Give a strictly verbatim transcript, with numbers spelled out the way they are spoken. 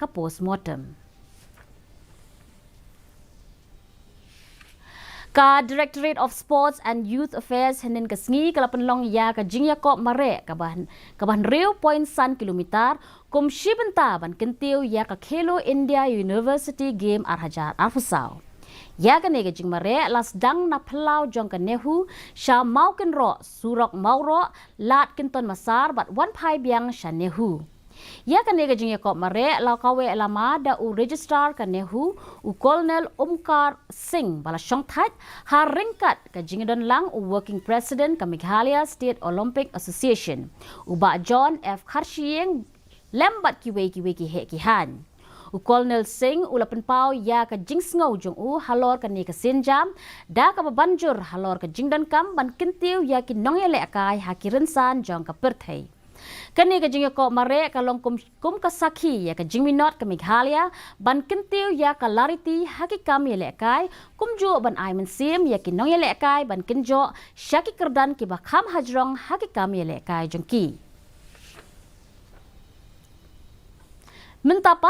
ka post mortem. Ka Directorate of Sports and Youth Affairs hynnin ka sngi ka la pynlong ïa ka jingïakop mareh kaba hynriew point san kilometer kum shi bynta ban kyntiew ïa ka Khelo India University Game ar hajar arphew saw. Ïa kane ka jingmareh la sdang na phyllaw jong ka NEHU sha Mawkynroh, surok Mawroh, Lad Kynton Massar bad wan phai biang sha NEHU. Ïa kane ka jingïakop mareh la kaweh lama da u Registrar ka NEHU, u Colonel Omkar Singh, ba la shongthait ha ryngkat ka jingdon lang u Working President ka Meghalaya State Olympic Association, u Bah John F Kharshiing, lem bad kiwei kiwei ki heh ki haiñ. U Colonel Singh u la pynpaw ïa ka jingsngew jong u halor kane ka sienjam da kaba ban jur halor ka jingdonkam ban kyntiew ïa ki nongïalehkai ha ki rynsan jong ka pyrthei. Kane ka jingïakop mareh ka long kum, kum ka sakhi ïa ka jingminot ka Meghalaya ban kyntiew ïa ka lariti ha ki kam ïalehkai, kumjuh ban ai mynsiem ïa ki nongïalehkai ban kynjoh sha ki kyrdan kiba kham hajrong ha ki kam ïalehkai jong ki. Mynta pat